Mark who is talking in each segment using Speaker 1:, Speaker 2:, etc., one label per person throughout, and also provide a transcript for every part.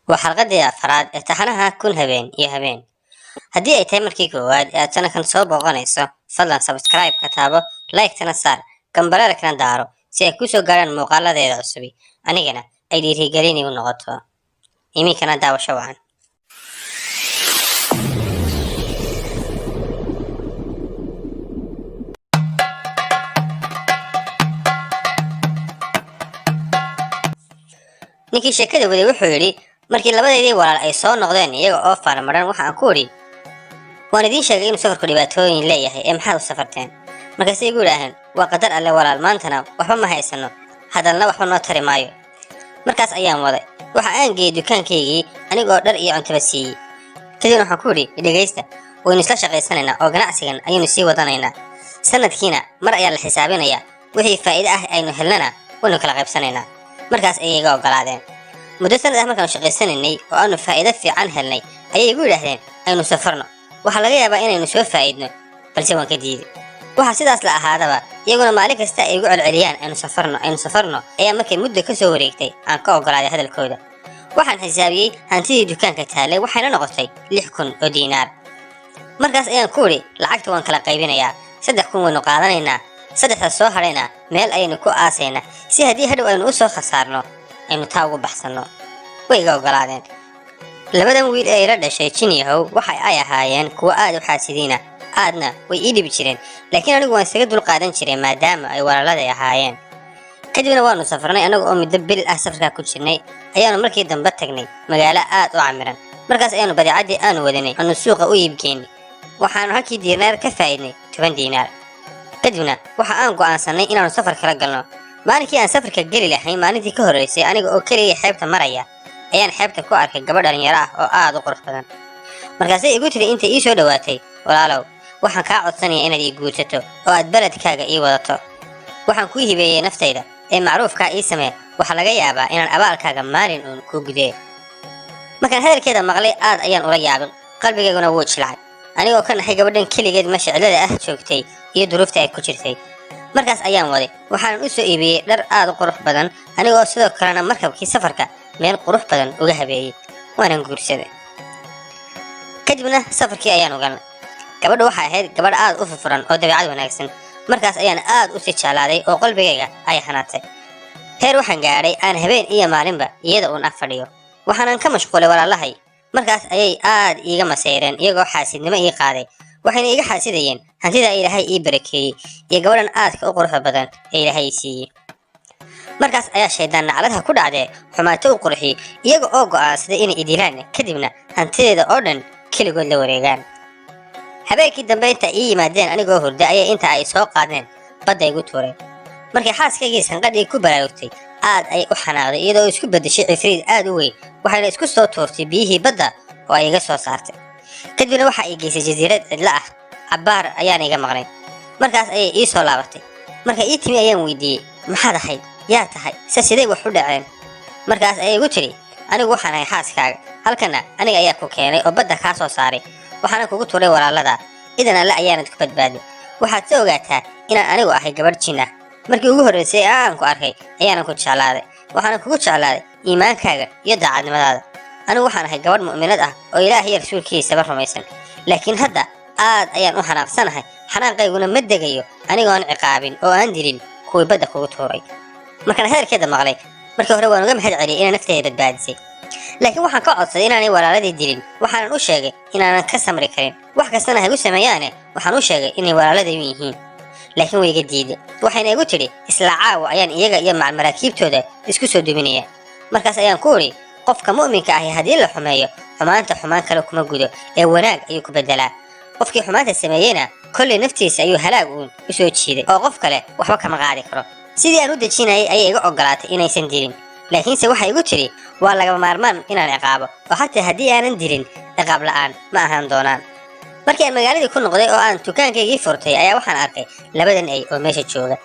Speaker 1: Waa xalqadii afraad ee taxanaha Kun Habeen iyo Habeen. Haddii ay tahay markii koowaad ee aad channelkan soo booqanayso, fadlan subscribe ka taabo, like-tana saar, gambaleelkana daaro si ay kusoo gaaraan muuqaaladeeda cusubi, anigana ay dhiirigelin igu noqoto. Iminkana daawasho wacan. Ninkii sheekada waday wuxuu yidhi, markii labadeedii walaal ay soo noqdeen iyaga oo faramaran, waxa aan ku idhi, waan idiin sheegay inuu safarku dhibaatooyin leeyahay ee maxaad u safarteen? Markaasay igu yidhaaheen, waa qadar alle walaal, maantana waxba ma haysano, hadalna waxba noo tari maayo. Markaas ayaan waday, waxa aan geeyey dukaankaygii anigoo dhar iyo cuntaba siiyey. Kadibna waxaan ku idhi, dhegaysta, waynu isla shaqaysanaynaa oo ganacsigan ayaynu sii wadanaynaa, sanadkiina mar ayaa la xisaabinayaa, wixii faa'iide ah aynu helnana waynu kala qaybsanaynaa. Markaas ayay iga ogolaadeen. Muddo sanad ah markaanu shaqaysanaynay oo aanu faa'iido fiican helnay ayay igu yidhaahdeen, aynu safarno, waxaa laga yaabaa inaynu soo faa'iidno, balse waan ka diiday. Waxaa sidaas la ahaadaba, iyaguna maalin kasta ay igu celceliyaan aynu safarno, aynu safarno, ayaa markay muddo ka soo wareegtay aan ka ogolaaday hadalkooda. Waxaan xisaabiyey hantidii dukaanka taallay, waxayna noqotay 6000 oo diinaar. Markaas ayaan ku idhi, lacagta waan kala qaybinayaa, 3000 waynu qaadanaynaa, saddexda soo hadhayna meel ayaynu ku aasaynaa si haddii hadhow aynu u soo khasaarno aynu taa ugu baxsanno. Way iga ogolaadeen. Labadan wiil ee ila dhashay jinyahow waxa ay ahaayeen kuwo aad u xaasidiina, aadna way ii dhibi jireen, laakiin anigu waan isaga dul qaadan jiray maadaama ay walaaladay ahaayeen. Kadibna waanu safarnay. Annaga oo muddo bil ah safarkaa ku jirnay ayaanu markii dambe tagnay magaalo aad u camiran. Markaas ayaanu badeecaddii aanu wadanay aanu suuqa u iibgeynay. Waxaanu halkii diinaar ka faa'iidnay 10 diinaar. Kadibna waxa aan go'aansanay inaanu safar kala galno. Maalinkii aan safarka geli lahayn maalintii ka horreysay, aniga oo keligay xeebta maraya ayaan xeebta ku arkay gabadh dhalinyaro ah oo aad u qurux badan. Markaasay igu tiri intay ii soo dhowaatay, walaalow, waxaan kaa codsanayaa inaad ii guursato oo aad beledkaaga ii wadato. Waxaan kuu hibeeyey naftayda ee macruufkaa ii samee, waxaa laga yaabaa inaan abaalkaaga maalin uun kuu gudee. Markaan hadalkeeda maqlay aad ayaan ula yaabin, qalbigayguna wuu jilcay, anigoo ka naxay gabadhan keligeed meesha cidlada ah joogtay iyo duruufta ay ku jirtay. Markaas ayaan waday, waxaanan u soo iibiyey dhar aad u qurux badan, anigoo sidoo kalena markabkii safarka meel qurux badan uga habeeyey, waanan guursaday. Kadibna safarkii ayaan ugalnay. Gabadhu waxay ahayd gabadh aad u furfuran oo dabeecad wanaagsan. Markaas ayaan aad u sii jeclaaday oo qalbigayga ay xanaatay. Heer waxaan gaadhay aan habeen iyo maalinba iyada uun ag fadhiyo. Waxaanan ka mashquulay walaalahay. Markaas ayay aad iiga masayreen iyagoo xaasidnimo ii qaaday, waxayna iiga xaasidayeen hantida Ilaahay ii barakeeyey iyo gabadhan aadka u quruxda badan ee Ilaahay ii siiyey. Markaas ayaa shaydaan nacladaha ku dhacdee xumaato u qurxiyey, iyaga oo go'aansaday inay idilaan, kadibna hantideeda oo dhan keligood la wareegaan. Habeenkii dambe inta ii yimaadeen anigoo hurda ayay inta ay soo qaadeen badda igu tuureen. Markii xaaskaygii sanqadhii ku baraarugtay aad ayay u xanaaqday, iyadoo isku beddeshay cifriid aad u weyn, waxayna isku soo tuurtay biyihii badda oo ay iga soo saartay. Kadibna waxa ay geysay jasiirad cidlo ah. Cabbaar ayaan iga maqnay. Markaas ayay ii soo laabatay. Marka ii timi ayaan weydiiyey, maxaad ahayd, yaa tahay, se sidee wax u dhaceen? Markaas ayay igu tiri, anigu waxaan ahay xaaskaaga, halkana aniga ayaa ku keenay oo badda kaa soo saaray, waxaana kugu tuuray walaalada, idan alle ayaanad ku badbaadin. Waxaad se ogaataa inaan anigu ahay gabadh jin ah. Markii ugu horreysay ee aan ku arkay ayaanan ku jeclaaday, waxaana kugu jeclaaday iimaankaaga iyo daacadnimadaada. Anigu waxaan ahay gabadh mu'minad ah oo Ilaah iyo rasuulkiisaba rumaysan, laakiin hadda aad ayaan u xanaaqsanahay, xanaaqayguna ma degayo anigoon ciqaabin oo aan dilin kuwii badda kugu tuuray. Markaan hadalkeeda maqlay, markii hore waan uga mahad celiyey inay nafteeda badbaadisay, laakiin waxaan ka codsaday inaanay walaaladii dilin. Waxaanan u sheegay inaanan ka samri karin, wax kastana haygu sameeyaane. Waxaan u sheegay inay walaaladaydu yihiin, laakiin way iga diiday. Waxayna igu tidhi, isla caawa ayaan iyaga iyo macal maraakiibtooda isku soo duminaya. Markaas ayaan ku idhi, qofka mu'minka ahi haddii la xumeeyo, xumaanta xumaan kale kuma gudo ee wanaag ayuu ku beddelaa. Qofkii xumaanta sameeyeyna kolley naftiisa ayuu halaag uun u soo jiiday oo qof kale waxba kama qaadi karo. Sidii aan u dejinayay ayay iga ogolaatay inaysan dilin, laakiinse waxay igu tidhi, waa lagama maarmaan inaan ciqaabo, oo xataa haddii aanan dilin ciqaab la'aan ma ahaan doonaan. Markii aan magaaladii ku noqday oo aan dukaankaygii furtay ayaa waxaan arkay labadan ey oo meesha jooga.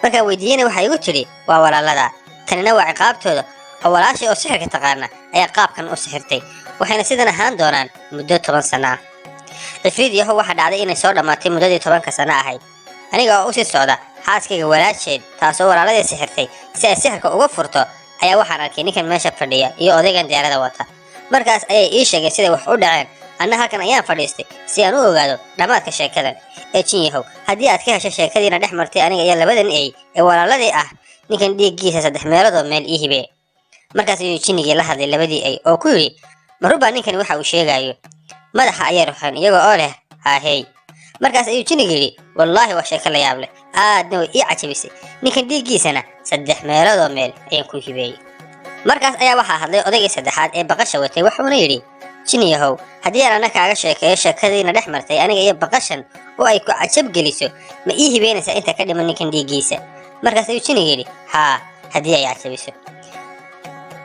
Speaker 1: Markaan weydiiyeyna waxay igu tidhi, waa walaalada, tanina waa ciqaabtooda, oo walaashay oo sixirka taqaana ayaa qaabkan u sixirtay, waxayna sidan ahaan doonaan muddo 10 sano ah. Cifriid yahow, waxaa dhacday inay soo dhammaatay muddadii 10-ka sano ahayd. Aniga oo usii socda xaaskayga walaasheed, taasoo walaaladii sixirtay, si ay sixirka uga furto, ayaa waxaan arkay ninkan meesha fadhiya iyo odaygan diyaarada wata. Markaas ayay ii sheegeen siday wax u dhaceen. Anna halkan ayaan fadhiistay si aan u ogaado dhammaadka sheekadan. Ee jinyahow, haddii aad ka hesho sheekadiina dhex martay aniga iyo labadan ey ee walaaladii ah, ninkan dhiiggiisa 3 meeloodoo meel ii hibee. Markaas ayuu jinnigii la hadlay labadii ey oo ku yidhi, ma rubaa ninkani waxa uu sheegayo? Madaxa ayay ruxeen iyaga oo leh haahey. Markaas ayuu jinnigii yidhi, wallaahi waa sheeko la yaab leh, aadna way ii cajabisay. Ninkan dhiiggiisana 3 meeloodoo meel ayaan ku hibeeyey. Markaas ayaa waxaa hadlay odaygii saddexaad ee baqasha watay, wuxuuna yidhi, jinniyahow, haddii aan anna kaaga sheekeeyo sheekadiina dhex martay aniga iyo baqashan oo ay ku cajab geliso, ma ii hibeynaysaa inta ka dhiman ninkan dhiiggiisa? Markaas ayuu jinniga yidhi, haa, haddii ay cajabiso.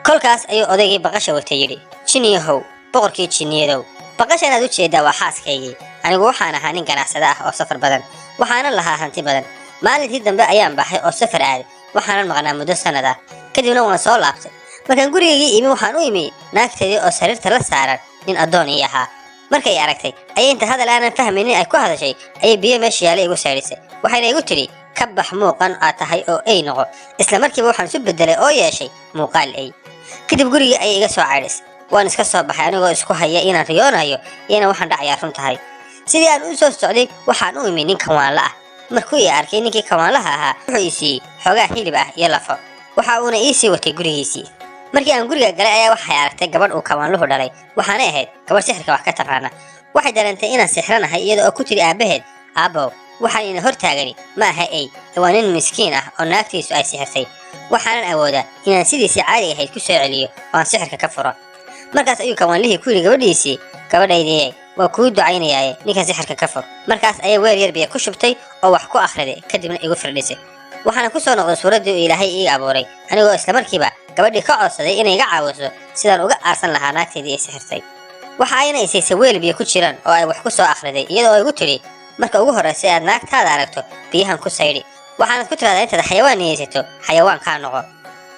Speaker 1: Kolkaas ayuu odaygii baqasha watay yidhi, jinniyahow, boqorkii jinniyadow, baqashan aad u jeeddaa waa xaaskaygii. Anigu waxaan ahaa nin ganacsade ah oo safar badan, waxaanan lahaa hanti badan. Maalintii dambe ayaan baxay oo safar aaday, waxaanan maqnaa muddo sanad ah. Kadibna waan soo laabtay. Markaan gurigaygii imi, waxaan u imi naagteedii oo sariirta la saaran nin addoon ii ahaa. Markay aragtay ayay inta hadal aanan fahmaynin ay ku hadashay ayay biyo meesha yaallay igu saydhisay, waxayna igu tidhi, ka bax muuqan aad tahay oo ey noqo. Isla markiiba waxaan isu beddelay oo yeeshay muuqaal ey. Kadib gurigii ayay iga soo caydhisay. Waan iska soo baxay anigoo isku haya inaan riyoonayo iyana waxaan dhacayaa run tahay. Sidii aan u soo socday waxaan u imi nin kawaanla ah. Markuu ii arkay ninkii kawaanlaha ahaa, wuxuu ii siiyey xoogaa hilib ah iyo lafo, waxa uuna ii sii watay gurigiisii. Markii aan guriga galay ayaa waxay aragtay gabadh uu kawaanluhu dhalay, waxaanay ahayd gabadh sixirka wax ka taqaana. Waxay dareentay inaan sixranahay, iyada oo ku tiri aabbaheed, aabbow, waxaan ina hortaagani ma aha ey, waa nin miskiin ah oo naagtiisu ay sixirtay. Waxaanan awoodaa inaan sidiisii caadiga ahayd ku soo celiyo oo aan sixirka ka furo. Markaas ayuu kawaanlihii ku yidhi gabadhiisii, gabadhaydii, waa kuu ducaynayaaye ninkan sixirka ka fur. Markaas ayay weel yar biyo ku shubtay oo wax ku akhriday, kadibna igu firdhisay. Waxaana ku soo noqday suuraddii uu Ilaahay ii abuuray, anigoo islamarkiiba gabadhii ka codsaday inay iga caawiso sidaan uga aarsan lahaa naagteedii ay sixirtay. Waxa ayna isiisay weel biyo ku jiraan oo ay wax ku soo akhriday, iyadoo igu tidhi, marka ugu horraysa aad naagtaada aragto biyahan ku saydhi, waxaanad ku tiraahdaa intaad xayawaan niyeysato xayawaan kaa noqo.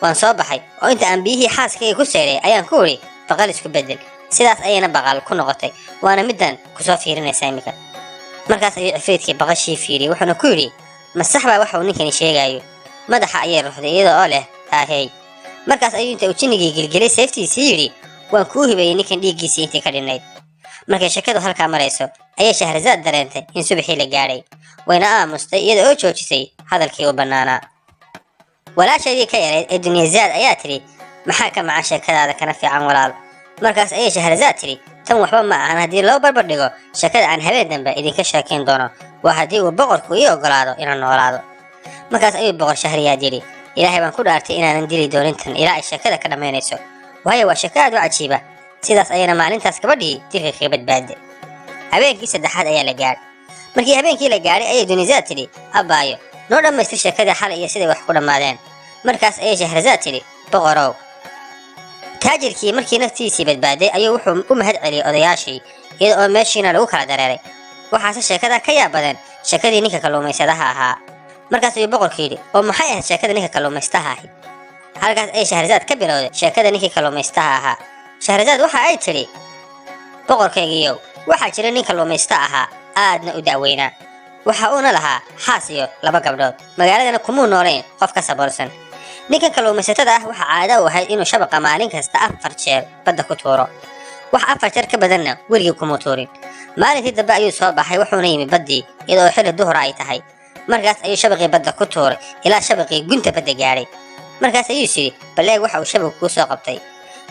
Speaker 1: Waan soo baxay oo inta aan biyihii xaaskayga ku saydhay ayaan ku idhi, baqal isku beddel. Sidaas ayayna baqal ku noqotay, waana middan kusoo fiirinaysaa iminka. Markaas ayuu cifriidkii baqashii fiiriyey, wuxuuna ku yidhi, ma sax baa waxa uu ninkani sheegaayo? Madaxa ayay ruxday iyada oo leh haahey. Markaas ayuu inta uu jinnigii gelgelay seeftiisii yidhi, waan kuu hibeeyey ninkan dhiiggiisii intii ka dhinnayd. Markay sheekadu halkaa marayso ayay Shahrazaad dareentay in subaxii la gaadhay, wayna aamustay iyada oo joojisay hadalkii u bannaanaa. Walaashaydii ka yarayd ee Dunyazaad ayaa tidhi, maxaa ka macan sheekadaada kana fiican walaal? Markaas ayay Shahrazaad tidhi, tan waxba ma ahan haddii loo barbar dhigo sheekada aan habeen dambe idinka sheekayn doono, waa haddii uu boqorku ii oggolaado inaan noolaado. Markaas ayuu boqor Shahriyaad yidhi, Ilaahay baan ku dhaartay inaanan dili doonin tan ilaa ay sheekada ka dhammaynayso, waayo waa sheeko aad u cajiiba. Sidaas ayayna maalintaas gabadhii dilka kaga badbaadday. Habeenkii saddexaad ayaa la gaadhay. Markii habeenkii la gaadhay ayay Dunyazaad tidhi, abbaayo, noo dhammaystir sheekadii xalay iyo siday wax ku dhammaadeen. Markaas ayay Shahrazaad tidhi, boqorow, taajirkii markii naftiisii badbaaday ayuu wuxuu u mahad celiyey odayaashii, iyada oo meeshiina lagu kala dareeray. Waxaase sheekada ka yaab badan sheekadii ninka kalluumaysadaha ahaa. Markaas ayuu boqorku yidhi, oo maxay ahayd sheekada ninka kalluumaystaha ahi? Halkaas ayay Shahrazaad ka bilowday sheekada ninkii kalluumaystaha ahaa. Shahrazaad waxa ay tidhi, boqorkaygiiyow, waxaa jira nin kalluumaysta ahaa aadna u da'weynaa. Waxa uuna lahaa xaas iyo 2 gabdhood, magaaladana kumuu noolayn qof ka saboolsan. Ninkan kalluumaysatada ah waxa caado u ahayd inuu shabaqa maalin kasta 4 jeer badda ku tuuro, wax 4 jeer ka badanna weligii kumuu tuurin. Maalintii dambe ayuu soo baxay, wuxuuna yimi baddii iyadoo xilli duhur ay tahay. Markaas ayuu shabaqii badda ku tuuray ilaa shabaqii gunta badda gaadhay. Markaas ayuu is yidhi, bal eeg waxa uu shabaqu kuu soo qabtay.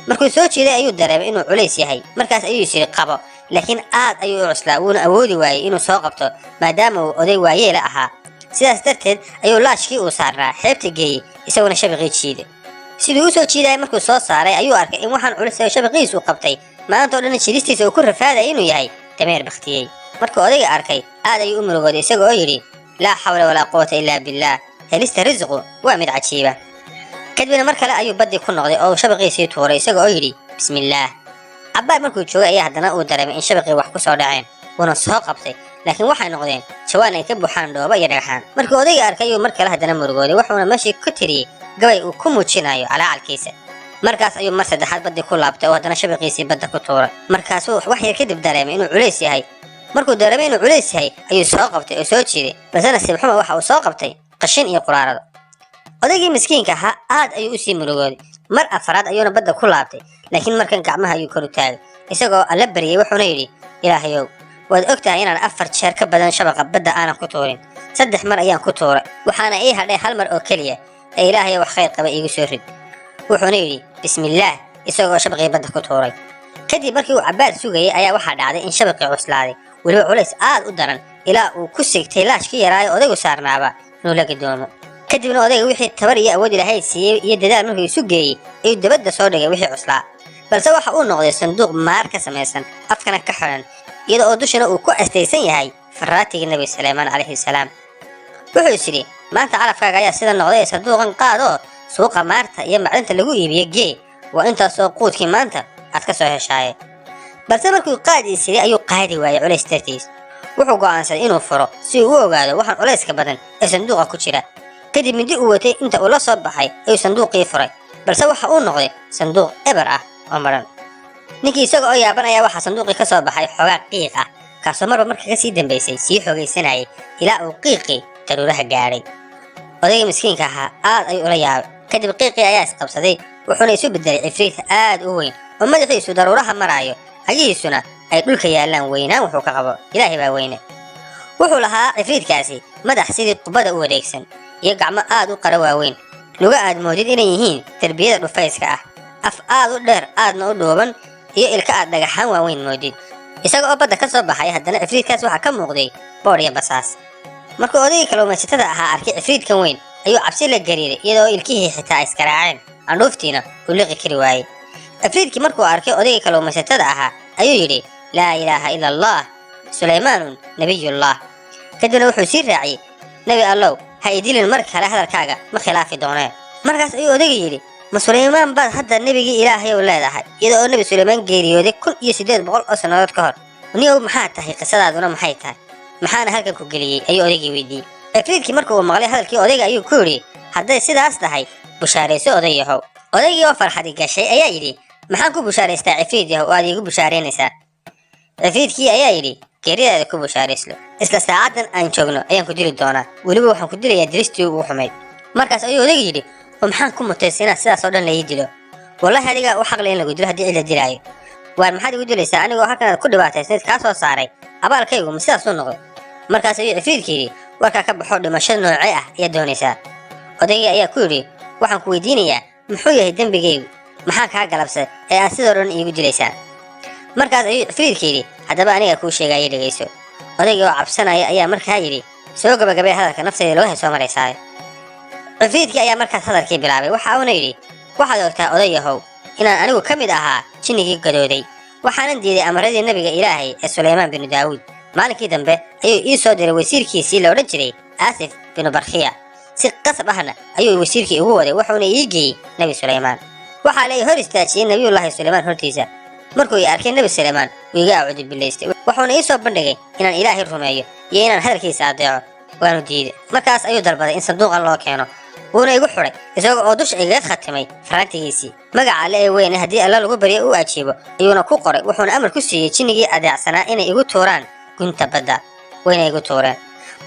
Speaker 1: Markuu soo jeeday ayuu dareemay inuu culays yahay. Markaas ayuu is yidhi, qabo, laakiin aad ayuu u cuslaa, wuuna awoodi waayey inuu soo qabto maadaama uu oday waayeela ahaa. Sidaas darteed ayuu laashkii uu saarnaa xeebta geeyey, isaguna shabaqii jiiday. Siduu u soo jiidayay markuu soo saaray ayuu arkay in waxaan culus ee shabaqiisu uu qabtay maanta oo dhan jiidistiisa uu ku rafaadaya inuu yahay dameer bakhtiyey. Markuu odayga arkay aad ayuu u murugooday, isagoo oo yidhi, laa xawla walaa quwata illaa billaah, helista risqu waa mid cajiiba. Kadibna mar kale ayuu baddii ku noqday oo uu shabaqiisii tuuray, isagoo oo yidhi, bismillaah. Cabbaar markuu joogay ayaa haddana uu dareemay in shabaqii wax ku soo dhaceen, wuuna soo qabtay, laakiin waxay noqdeen jawaan ay ka buuxaan dhoobo iyo dhagxaan. Markuu odayga arkay ayuu mar kale haddana murugooday, wuxuuna meeshii ku tiriyey gabay uu ku muujinayo calaacalkiisa. Markaas ayuu mar saddexaad baddii ku laabtay oo haddana shabaqiisii badda ku tuuray. Markaasuu wax yar kadib dareemay inuu culays yahay. Markuu dareemay inuu culays yahay ayuu soo qabtay oo soo jiiday, balse nasiib xumo waxa uu soo qabtay qashin iyo quraarado. Odaygii miskiinka ahaa aad ayuu usii murugooday. Mar afraad ayuuna badda ku laabtay, laakiin markan gacmaha ayuu kor u taagay isagoo Alla baryay, wuxuuna yidhi: "Ilaahayow, waad og tahay inaan 4 jeer ka badan shabaqa badda aanan ku tuurin. 3 mar ayaan ku tuuray, waxaana ii hadhay hal mar oo keliya, ee Ilaahayow, wax khayr qaba iigu soo rid." Wuxuuna yidhi bismillaah isagoo shabaqii badda ku tuuray. Kadib markii uu cabbaar sugayay ayaa waxaa dhacday in shabaqii cuslaaday, weliba culays aad u daran, ilaa uu ku sigtay laashkii yaraayo odaygu saarnaaba inuu la gadoomo. Kadibna odayga wixii tabar iyo awood Ilaahay siiyey iyo dadaal markuu isu geeyey ayuu dabadda soo dhigay wixii cuslaa, balse waxa uu noqday sanduuq maar ka samaysan, afkana ka xidhan, iyada oo dushana uu ku astaysan yahay faraatigii Nebi Saleymaan calayhi salaam. Wuxuu is yidhi: "Maanta calafkaaga ayaa sida noqday ee sanduuqan qaadoo suuqa maarta iyo macdanta lagu iibiyo gee, waa intaasoo quudkii maanta aad ka soo heshaaye." Balse markuu qaadi is yidhi ayuu qaadi waayey culays dartiis. Wuxuu go'aansaday inuu furo si uu u ogaado waxaan culayska badan ee sanduuqa ku jira. Kadib mindi uu watay inta uu la soo baxay ayuu sanduuqii furay, balse waxa uu noqday sanduuq eber ah oo madhan. Ninkii isaga oo yaaban ayaa waxaa sanduuqii ka soo baxay xoogaa qiiq ah, kaasoo marba marka ka sii dambaysay sii xoogaysanayay ilaa uu qiiqii daruuraha gaadhay. Odaygii miskiinka ahaa aad ayuu ula yaabay. Kadib qiiqii ayaa isqabsaday, wuxuuna isu bedelay cifriit aad u weyn oo madaxiisu daruuraha maraayo, cagihiisuna ay dhulka yaallaan. Weynaan wuxuu ka qabo Ilaahay baa weyne. Wuxuu lahaa cifriidkaasi madax sidii qubada u wareegsan iyo gacmo aad u qara waaweyn, luga aad moodid inay yihiin derbiyada dhufayska ah, af aad u dheer aadna u dhuuban, iyo ilka aad dhagaxaan waaweyn moodid. Isaga oo badda ka soo baxay haddana cifriidkaas waxaa ka muuqday boodh iyo basaas. Markuu odaygii kalluumaysatada ahaa arkay cifriidkan weyn ayuu cabsi la gariiray, iyadoo ilkihii xitaa iskaraaceen, candhuuftiina uu liqi kari waayey. Cifriidkii markuu arkay odaygii kalluumaysatada ahaa ayuu yidhi: "Laa ilaaha ila Allah, Sulaymaanun nabiyullah." Kadibna wuxuu sii raaciyey: "Nebi Allow, ha idilin mar kale, hadalkaaga ma khilaafi doonee." Markaas ayuu odayga yidhi: "Ma Sulaymaan baad hadda nebigii Ilaahayow leedahay, iyada oo Nebi Sulaymaan geeriyooday 1800 oo sannadood ka hor? Niyow, maxaa tahay qisadaaduna? Maxay tahay? Maxaana halkan ku geliyey?" ayuu odaygii weydiiyey. Cifriidkii marka uu maqlay hadalkii odayga ayuu ku yidhi: "Hadday sidaas tahay, bushaarayso, odayahow." Odaygii oo farxadi gashay ayaa yidhi: "Maxaan ku bushaaraystaa, cifriid yahow, oo aad iigu bushaaraynaysaa?" Cifriidkii ayaa yidhi: "Geeridaada ku bushaarayslo. Isla saacaddan aan joogno ayaan ku dili doonaa, weliba waxaan ku dilayaa dilistii ugu xumayd." Markaas ayuu odayga yidhi: "Oo maxaan ku mutaystay inaad sidaas oo dhan la ii dilo? Wallahi adigaa u xaqle in lagu dilo haddii cid la dilaayo. Waar maxaad igu dilaysaa anigoo halkan aad ku dhibaataysnayd kaa soo saaray? Abaalkaygu ma sidaas u noqday?" Markaas ayuu cifriidka yidhi: "Warkaa ka baxo, dhimasho noocee ah ayaad doonaysaa?" Odaygii ayaa ku yidhi: "Waxaan ku weydiinayaa, muxuu yahay dembigaygu? Maxaa kaa galabsaday ee aad sidoo dhan iigu dilaysaa?" Markaas ayuu cifriidka yidhi: "Haddaba aniga kuu sheegaya, dhegayso." Odaygii oo cabsanaya ayaa markaa yidhi: "Soo gabagabay hadalka, naftayda loo soo maraysaayo." Cifriidkii ayaa markaas hadalkii bilaabay, waxa uuna yidhi: "Waxaad ogtaa, odayahow, inaan anigu ka mid ahaa jinnigii gadooday, waxaanan diiday amaradii nebiga Ilaahay ee Sulaymaan binu Daawuud. Maalinkii dambe ayuu ii soo diray wasiirkiisii la odhan jiray Aasif binu Barkhiya. Si qasab ahna ayuu wasiirkii igu waday, wuxuuna ii geeyey Nebi Sulaymaan. Waxaa la ii hor istaajiyey Nebiyullaahi Sulaymaan hortiisa. Markuu ii arkay Nebi Sulaymaan wuu iga acuudubilaystay, wuxuuna ii soo bandhigay inaan Ilaahay rumeeyo iyo inaan hadalkiisa adeeco. Waanu diiday. Markaas ayuu dalbaday in sanduuqan loo keeno, wuuna igu xidhay isaga oo dusha igaga khatimay faraantigiisii. Magaca Alle ee weyne haddii Alla lagu baryo uu ajiibo ayuuna ku qoray. Wuxuuna amar ku siiyey jinnigii adeecsanaa inay igu tuuraan gunta badda, wayna igu tuureen.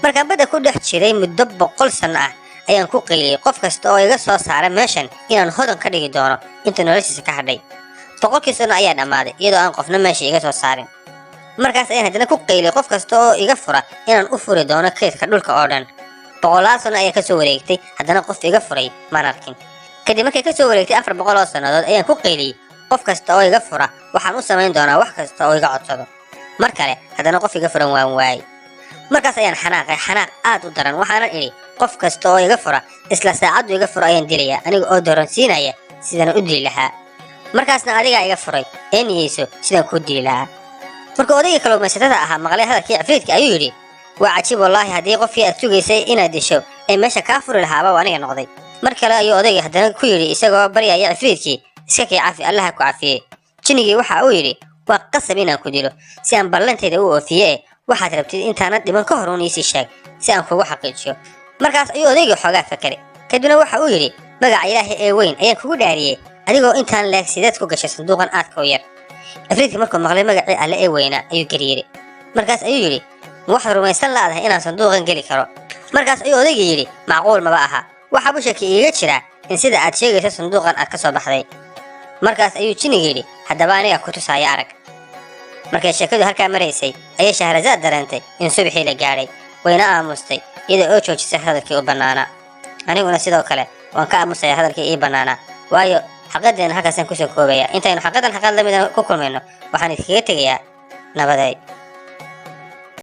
Speaker 1: Markaan badda ku dhex jiray muddo 100 sanno ah ayaan ku qayliyey qof kasta oo iga soo saara meeshan inaan hodan ka dhigi doono inta noloshiisa ka hadhay. 100-kii sanno ayaa dhammaaday iyadoo aan qofna meesha iga soo saarin. Markaas ayaan haddana ku qayliyey qof kasta oo iga fura inaan u furi doono kaydka dhulka oo dhan. Boqolaal sanno ayaa kasoo wareegtay, haddana qof iga furay maan arkin. Kadib markay kasoo wareegtay 400 oo sannadood ayaan ku qayliyey qof kasta oo iga fura waxaan u samayn doonaa wax kasta oo iga codsado. Mar kale haddana qof iga furan waan waayey. Markaas ayaan xanaaqay xanaaq aad u daran, waxaanan idhi qof kasta oo iga fura isla saacaddu iga fura ayaan dilayaa, aniga oo doransiinaya sidaan u dili lahaa. Markaasna adigaa iga furay, ee niyeyso sidaan kuu dili lahaa." Markuu odaygii kalluumaysatada ahaa maqlay hadalkii cifriidka ayuu yidhi: "Waa cajiib wallaahi, haddii qofkii aad sugaysay inaad disho ee meesha kaa furi lahaaba aniga noqday." Mar kale ayuu odaygii haddana ku yidhi isagoo baryaya cifriidkii: "Iska kii cafi, Allaha ku cafiyey." Jinnigii waxa uu yidhi: "Waa qasab inaan ku dilo si aan ballantayda u oofiye, e waxaad rabtid intaanad dhiman ka hor uun iisii sheeg si aan kugu xaqiijiyo." Markaas ayuu odaygii xoogaa fakaray, kadibna waxa uu yidhi: "Magaca Ilaahay ee weyn ayaan kugu dhaariyey, adigoo intaan leeg sideed ku gashay sanduuqan aadka u yar?" Cifriidkii markuu maqlay magacii Alle ee weynaa ayuu gariiray. Markaas ayuu yidhi: "Ma waxaad rumaysan la'dahay inaan sanduuqan geli karo?" Markaas ayuu odaygii yidhi: "Macquul maba aha. Waxaa buu shaki iiga jiraa in sida aad sheegaysa sanduuqan aad ka soo baxday. Markaas ayuu jinniga yidhi, haddaba aniga ku tusaaya arag. Markay sheekadu halkaa maraysay ayay Shahrazaad dareentay in subaxii la gaadhay, wayna aamustay iyada oo joojisay hadalkii u bannaanaa. Aniguna sidoo kale waan ka aamusaya hadalkii ii bannaanaa, waayo xalqadeena halkaasaan kusoo koobaya. Intaynu xalqadan xalqad lamida ku kulmayno, waxaan idinkaga tegayaa nabaday.